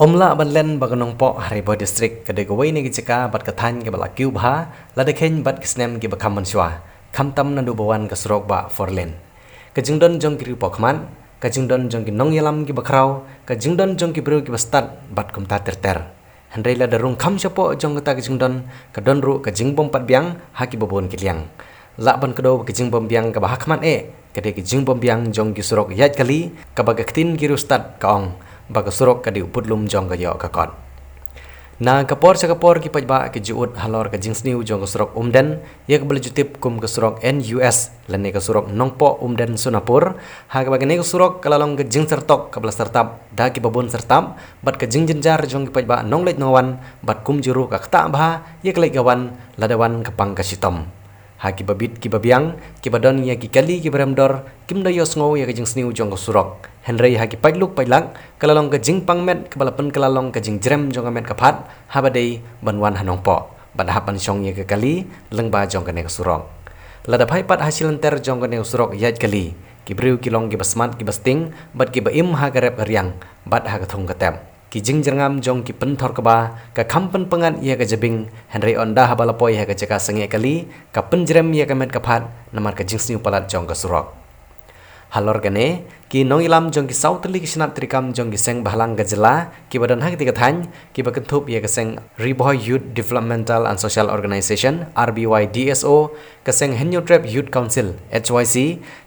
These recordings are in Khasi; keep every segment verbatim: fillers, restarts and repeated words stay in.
Ym lah ban len ba ka Nongpoh ha Ri Bhoi District ka dei kawei na ki jaka bad ka thaiñ kaba la kiew bha lada kheiñ bad ki snem kiba kham mynshuwa, khamtam naduh ba wan ka surok bah four lane. Ka jingdon jong ki riew pohkhmat, ka jingdon jong ki nongïalam kiba khraw, ka jingdon jong ki briew kiba stad bad kumta ter ter. Hynrei lada rung kham shapoh jong kata ka jingdon, ka don ruh ka jingbym pat biang ha kiba bun ki liang. Lah ban kdew ba ka jingbym biang kaba ha khmat eh ka dei ka jingbym biang jong ki surok ïaid kali, kaba ka ktien ki riewstad ka ong ba ka surok ka dei u budlum jong ka ïoh ka kot. Na ka por sha ka por ki paidbah ki ju ud halor ka jingsniew jong ka surok Umden, ïa kaba la ju tip kum ka surok N U S lane ka surok Nongpoh Umden Sonapur, ha kaba kane ka surok ka la long ka jingsyrtok kaba la syrtap da kiba bun syrtap bad ka jingjynjar jong ki paidbah nongleit nongwan, bad kumjuh ruh ka ktah bha ïa ka leit ka wan lada wan ka pang ka shitom. Ha kiba bit kiba biang, kiba don ïa ki kali kiba rem dor, kim da ïohsngew ïa ka jingsniew jong ka surok. Hynrei ha ki paidluk paidlak, ka la long ka jingpang met kaba la pynkylla long ka jingjrem jong ka met ka phad haba dei ban wan ha Nongpoh bad hap ban shong ïa ka kali lyngba jong kane ka surok. Lada phai pat ha shilynter jong kane ka surok ïaid kali, ki briew ki long kiba smat kiba sting bad kiba im ha ka rep ka riang bad ha ka thung ka tep. Ki jingjyrngam jong ki pynthor kba ka kham pynpyngngad ïa ka jabieng, hynrei ynda haba la poi ha ka jaka sangeh kali, ka pynjrem ïa ka met ka phad namar ka jingsniew palat jong ka surok. Halor kane, ki nongïalam jong ki saw tylli ki shnat treikam jong ki seng bhalang ka jylla kiba don ha katei ka thaiñ, kiba kynthup ïa ka seng Ri Bhoi Youth Developmental and Social Organization, R B Y D S O, ka seng Hynñiewtrep Youth Council, H Y C,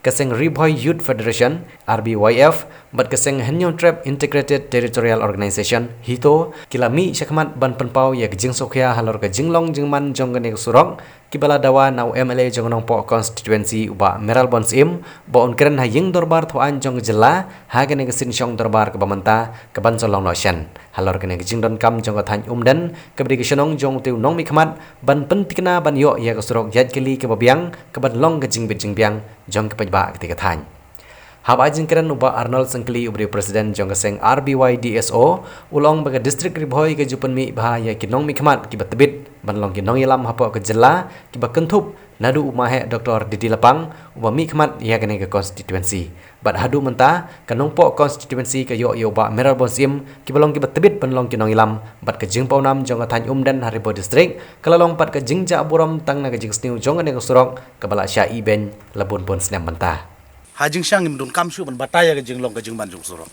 ka seng Ri Bhoi Youth Federation, R B Y F, bad ka seng Hynñiewtrep Integrated Territorial Organization, HITO, ki la mih shakhmat ban pynpaw ïa ka jingsngewkhia halor ka jinglong jingman jong kane ka surok, kiba la dawa na u M L A jong ka Nongpoh Constituency u Bah Mayralborn Syiem, ba un kren ha ïing dorbar thawaiñ jong ka jylla ha kane ka sien shong dorbar kaba mynta kaban sa long noh shen. Halor kane ka jingdonkam jong ka thaiñ Umden, kaba dei ka shnong jong utei u nongmihkhmat, ban pyntikna ban ïoh ïa ka surok ïaid kali kaba biang, kaban long ka jingbit jingbiang jong ki paidbah katei ka thaiñ. Haba ai jingkren u Bah Arnold Syngkli uba dei u President jong ka seng R B Y D S O, u la ong ba ka District Ri Bhoi ka ju pynmih bha ïa ki nongmihkhmat kiba tbit ban long ki nongïalam hapoh ka jylla, kiba kynthup naduh u Maheh Doctor D D Lapang, uba mihkhmat ïa kane ka constituency. Bad haduh mynta, ka Nongpoh Constituency ka ïoh ïa u Bah Mayralborn Syiem, kiba long kiba tbit ban long ki nongïalam, bad ka jingpawnam jong ka thaiñ Umden ha Ri Bhoi District ka la long pat ka jingjah burom tang na ka jingsniew jong kane ka surok kaba la shah ibeiñ la bun bun snem mynta. Ha jingshisha ngim donkam shuh ban batai ïa ka jinglong ka jingman jong surok.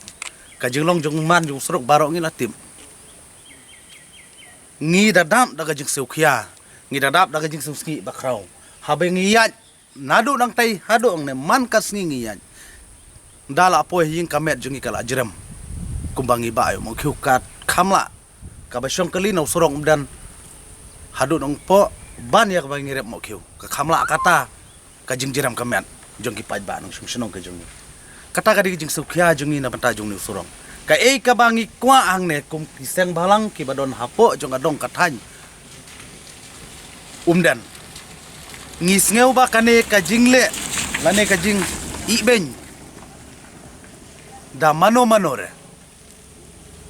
Ka jinglong jingman jong surok baroh ngi la tip. Ngi da dap da ka jingsngewkhia, ngi da dap da ka jingsngewsih bakhraw. Haba ngi ïaid naduh nangtei haduh hangne man ka sngi ngi ïaid, da la poi ha ïing ka met jong ngi ka la jrem. Kumba ngi bah ïoh mohkhiew ka kham lah. Kaba shong kali na u surok Umden haduh Nongpoh ban ïa kaba ngi rep mohkhiew, ka kham lah kata ka jingjrem ka met jong ki paidbah nongshong shnong ka jong ngi. Kata ka dei ka jingsngewkhia jong ngi na bynta jong une u surok. Kaei kaba ngi kwah hangne kum ki seng bhalang kiba don hapoh jong ka dong ka thaiñ Umden, ngi sngew ba kane ka jingleh lane ka jingibeiñ da mano mano re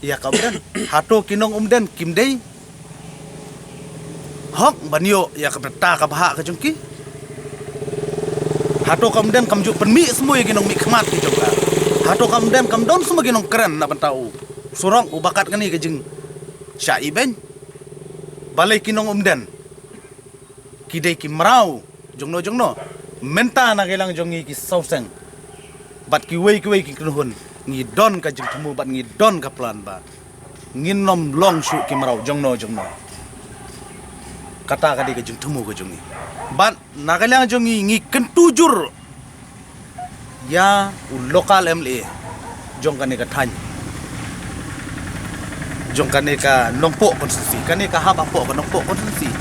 ïa ka Umden. Hato ki nong Umden kim dei hok ban ïoh ïa ka bynta ka bhah ka jong ki? Hato ka Umden kam ju pynmih sngewbha ïa ki nongmihkhmat ki jong ka? Hato ka Umden kam don sngewbha ki nongkren na bynta u surok uba kat kane ka jingshah ibeiñ? Balei ki nong Umden ki dei ki mraw jongno jongno? Mynta na ka liang jong ngi ki sawseng bad kiwei kiwei ki kynhun, ngi don ka jingthmu bad ngi don ka plan ba ngin ym long shuh ki mraw jongno jongno. Kata ka dei ka jingthmu ka jong ngi. Bad na ka liang jong ngi, ngi kyntu jur ïa u local M L A jong kane ka thaiñ, jong kane ka Nongpoh constituency, kane ka hap hapoh ka Nongpoh constituency,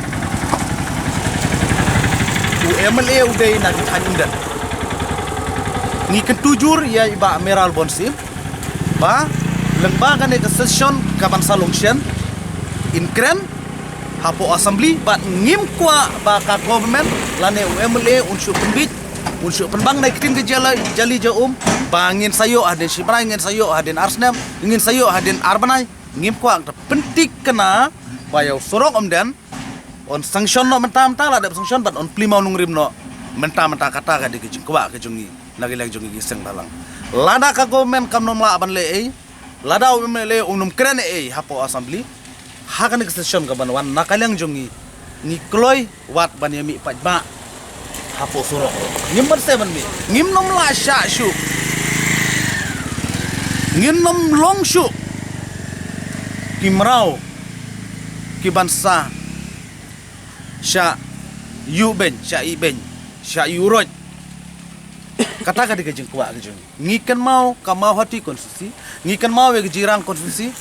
u M L A u dei na ka thaiñ Umden. Ngi kyntu jur ïa i Bah Mayralborn Syiem ba lyngba kane ka session kaban sa long shen, in kren hapoh assembly, bad ngim kwah ba ka government lane u M L A un shu pynbit, un shu pynbang na ki ktien ka jali, jali ja um ba ngin sa ïoh hadien shibnai, ngin sa ïoh hadien arsnem, ngin sa ïoh hadien arbnai. Ngim kwah. Nga pynthikna ba ïa u surok Umden un sanction noh mynta mynta, la dep sanction bad un plie mawnongrim noh mynta mynta. Kata ka dei ka jingkwah ka jong ngi na ka liang jong ngi ki seng bhalang. Lada ka government kam nym lah ban leh ei, Lada u M L A um kren ei ei hapoh Assembly, ha kane ka session ka ban wan na ka liang jong ngi, ngi kloi wat ban ïa mih paidbah hapoh surok. Ngim ban seh ban mih, ngim nym lah shah shuh, ngim nym long shuh ki mraw ki ban sa shah ïuh beiñ, shah ïuh beiñ, shah ïuh roi. Kata ka dei ka jingkwah ka jong ngi. Ngi kynmaw ka Mawhati constituency, ngi kynmaw ïa ka Jirang constituency.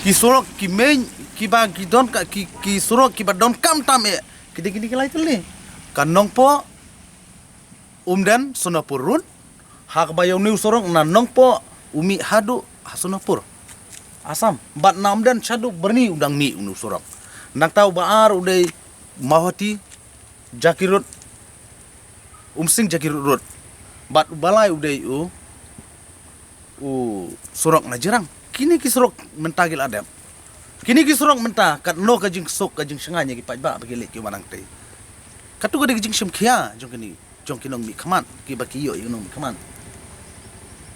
Ki surok ki meiñ kiba ki don ka, ki, ki surok kiba donkam tam eh, ki dei kine ki lai tylli. Ka Nongpoh, Umden, Sonapur Road. Ha kaba ïa une u surok na Nongpoh u mih haduh ha Sonapur, Assam. Bad na Umden shaduh Byrni u dang mih une u surok. Nangta uba ar u dei Mawhati, Jakhir Road, Umsning Jakhir Road. Bad uba lai u dei u, u surok na Jirang. Kine ki surok mynta ki la dep. Kine ki surok mynta katno ka jingsuk ka jingshngaiñ ïa ki paidbah ba ki leit ki wan nangtei. Katto ka dei ka jingshim khia jong kine, jong ki nongmihkhmat, kiba ki ïoh ïa ki nongmihkhmat.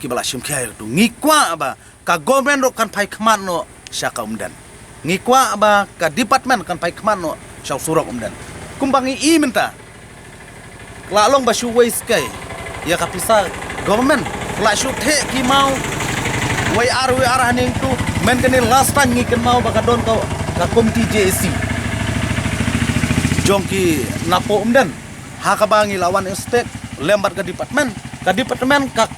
Kiba la shim khia ïa katto. Ngi kwah ba ka government ruh kan phai khmat noh sha ka Umden. Ngi kwah ba ka department kan phai khmat noh sha u surok Umden. Kumba ngi i mynta, la long ba shu waste kai ïa ka pisa government. La shu theh ki maw wei ar wei ar haneng tu. Mynta kane last time ngi kynmaw ba ka don ka, ka committee J A C jong ki napoh Umden. Ha kaba ngi la wan inspect lem bad ka department. Ka department ka,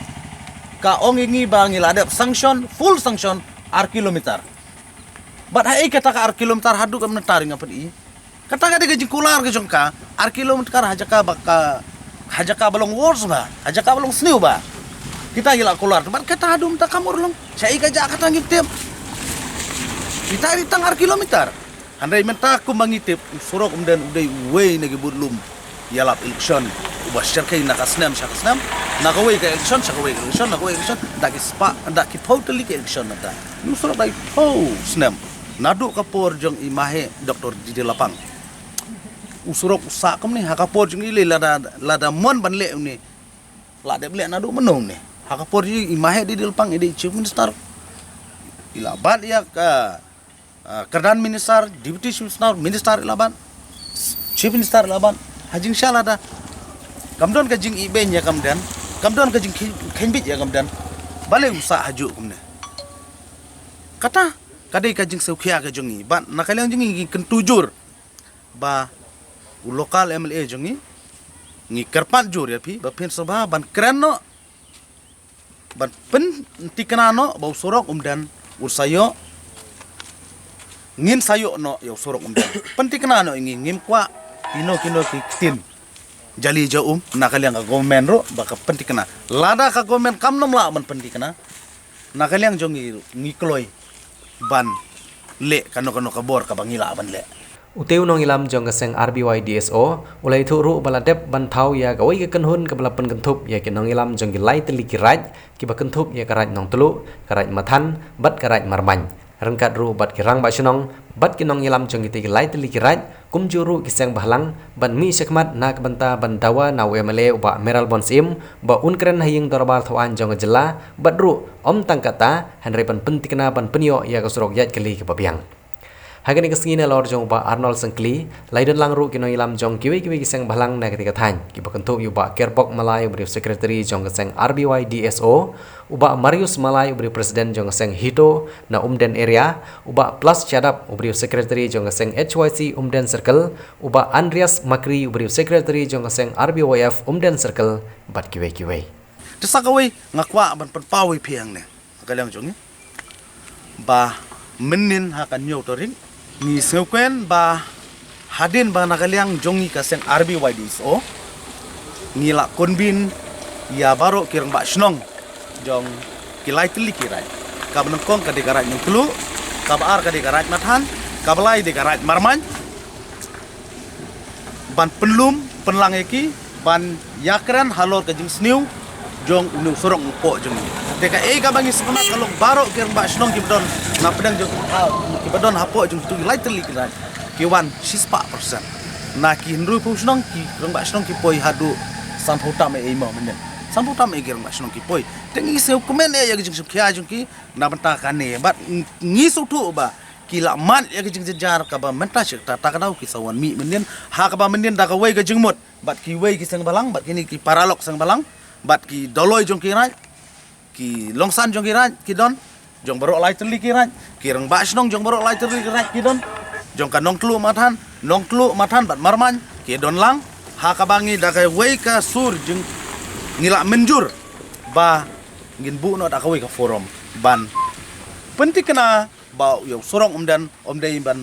ka ong ïa ngi ba ngi la dep sanction, full sanction, ar kilometer. Bad ha ei kata ka ar kilometer haduh ka mynta ri nga peit i. Kata ka dei ka jingkular ka jong ka, ar kilometer ha jaka ba ka, ha jaka ba long worse ba, ha jaka ba long sniew ba. Kita ngi la kular, bad kata haduh mynta kam urlong. Sha ei ka jaka kata ngim tip. Kita ri tang ar kilometer. Hynrei mynta kumba ngi tip, u surok Umden u dei uwei na ki bud lum ïalap election uba shyrkhei na ka snem sha ka snem, na kawei ka election sha kawei ka election, na kawei ka election, da ki spah, da ki phew tylli ki election mynta. U surok da ki phew snem. Naduh ka por jong i Maheh Doctor D D Lapang, u surok u sah kumne. Ha ka por jong i lei lada, lada mon ban leh une, la dep leh naduh mynno une. Ha ka por jong i Maheh D D Lapang i dei Chief Minister, i la bat ïa ka, ah, kyrdan minister, deputy chief minister, minister i la ban, chief minister i la ban. Ha jingshisha lada kam don ka jingibeiñ ïa ka Umden, kam don ka jingkheiñ, kheiñbit ïa ka Umden, balei u sah hajuh kumne? Kata ka dei ka jingsngewkhia ka jong ngi. Bad na ka liang jong ngi ngi kyntu jur ba u local M L A jong ngi, ngi kyrpad jur ïa phi ba phin sngewbha ban kren noh, ban pynthikna noh ba u surok Umden un sa ïoh, ngin sa ïoh noh ïa u surok Umden. Pynthikna noh ïa ngi, ngim kwah kino kino ki ktien jali jaum na ka liang ka government ruh ba ka pynthikna. Lada ka government kam nym lah ban pynthikna, na ka liang jong ngi ruh ngi kloi ban leh kano kano ka bor kaba ngi lah ban leh. Utei u nongïalam jong ka seng R B Y D S O u la ïathuh ruh ba la dep ban thaw ïa kawei ka kynhun kaba la pynkynthup ïa ki nongïalam jong ki lai tylli ki raid, kiba kynthup ïa ka raid Nongtluh, ka raid Mathan bad ka raid Marmain, ryngkat ruh bad ki rangbah shnong bad ki nongïalam jong kitei ki lai tylli ki raid, kumjuh ruh ki seng bhalang, ban mih shakhmat na ka bynta ban dawa na u M L A u Bah Mayralborn Syiem ba un kren ha ïing dorbar thaw aiñ jong ka jylla, bad ruh ym tang katta, hynrei ban pynthikna ban pynïoh ïa ka surok ïaid kali kaba biang. Ha kane ka sngi, nalor jong u Bah Arnold Syngkli, la ïadon lang ruh ki nongïalam jong kiwei kiwei ki seng bhalang na katei ka thaiñ, kiba kynthup ïa u Bah Kerbok Malai uba dei u secretary jong ka seng R B Y D S O, u Bah Marius Malai uba dei u president jong ka seng HITO na Umden area, u Bah Plus Shadap uba dei u secretary jong ka seng H Y C Umden Circle, u Bah Andreas Makri uba dei u secretary jong ka seng R B Y F Umden Circle, bad kiwei kiwei. Te sa kawei nga kwah ban pynpaw ïa phi hangne ha ka liang jong ngi ba mynnin ha ka hynñiew tarik ngi sngewkren ba hadien ba na ka liang jong ngi ka seng R B Y D S O ngi la convene ïa baroh ki rangbah shnong jong ki lai tylli ki raid. Kaba nyngkong ka dei ka raid Nongtluh, kaba ar ka dei ka raid Mathan, kaba lai dei ka raid Marmain, ban pynlum pynlang ïa ki ban ïakren halor ka jingsniew jong une u surok Nongpoh jong ngi. Te kaei kaba ngi sngewtynnat ka long baroh ki rangbah shnong kiba don na pdeng jong, ha, kiba don hapoh jong kitu ki lai tylli ki raid ki wan shispah percent. Na ki hynriewphew shnong ki rangbah shnong ki poi haduh sanphew tam ei ei mo mynnin. Sngewbha tam ïa ki rangbah shnong ki poi. Te ngi sngewkmen ïa ka jingshim khia jong ki na bynta kane. Bad ngi sngewthuh ba ki la mad ïa ka jingjynjar kaba mynta shi katta ka daw ki sa wan mih mynnin. Ha kaba mynnin da kawei ka jingmut. Bad kiwei ki seng balang, bad kine ki paralok seng balang, bad ki dolloi jong ki raid, ki longsan jong ki raid ki don, jong baroh lai tylli ki raid, ki rangbah shnong jong baroh lai tylli ki raid ki don, jong ka Nongtluh Mathan, Nongtluh Mathan bad Marmain ki don lang. Ha kaba ngi da kawei ka sur jong ngi la mynjur ba ngin buh noh da kawei ka forum ban pynthikna ba ïa u surok um dei, um dei ban,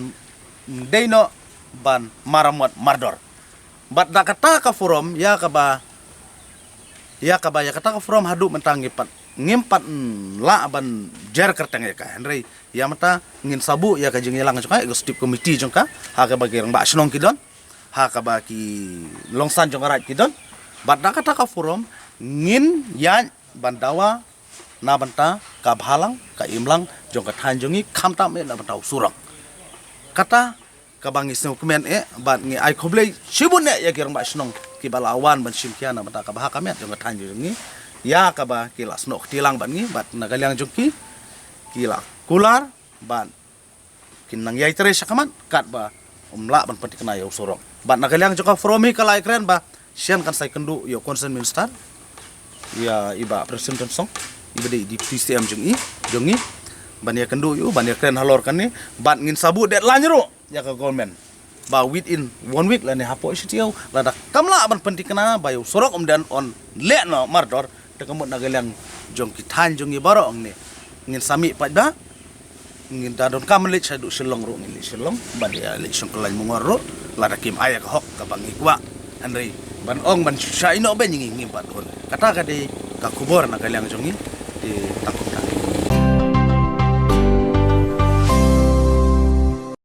um dei noh ban maramot mardor. Bad da kata ka forum ïa kaba, ïa kaba ïa kata ka forum haduh mynta ngi pat, ngim pat, mm, lah ban jer kyrteng ïa ka. Hynrei ïa mynta ngin sa buh ïa ka jingïalang jong ka, executive committee jong ka, ha kaba ki rangbah shnong ki don, ha kaba ki longsan jong ka raid ki don. Bad da kata ka forum ngin ïaid ban dawa na bynta ka bhalang ka imlang jong ka thaiñ jong ngi, khamtam eh na bynta u surok. Kata kaba ngi sngewkmen eh, bad ngi ai khublei shibun eh ïa ki rangbah shnong kiba la wan ban shim khia na bynta ka bha ka miat jong ka thaiñ jong ngi, ïa kaba ki la snoh kti lang bad ngi, bad na ka liang jong ki, ki la kular bad kin nang ïai trei shakhmat katba um lah ban pynthikna ïa u surok. Bad na ka liang jong ka forum hi ka la ïakren ba shen kan sa ïakynduh ïa u concerned minister, ïa i Bah Prestone Tynsong, iba dei i Deputy C M jong i, jong ngi, ban ïakynduh ïa u, ban ïakren halor kane, bad ngin sa buh deadline ruh ïa ka government ba within one week lane hapoh shi taïew lada kam lah ban pynthikna ba ïa u surok um dei ban leh noh mardor, te ka mut na ka liang jong ki thaiñ jong ngi baroh hangne ngin sa mih pat ba ngin da donkam leit shaduh Shillong ruh ngin leit Shillong, ban ïa leit shong kyllaiñ mungor ruh lada kim ai ïa ka hok kaba ngi kwah. Hynrei ban ong ban shu shah ïehnoh beiñ ngi ngim pat don. Kata ka dei ka khubor na ka liang jong ngi. Te tang kumta.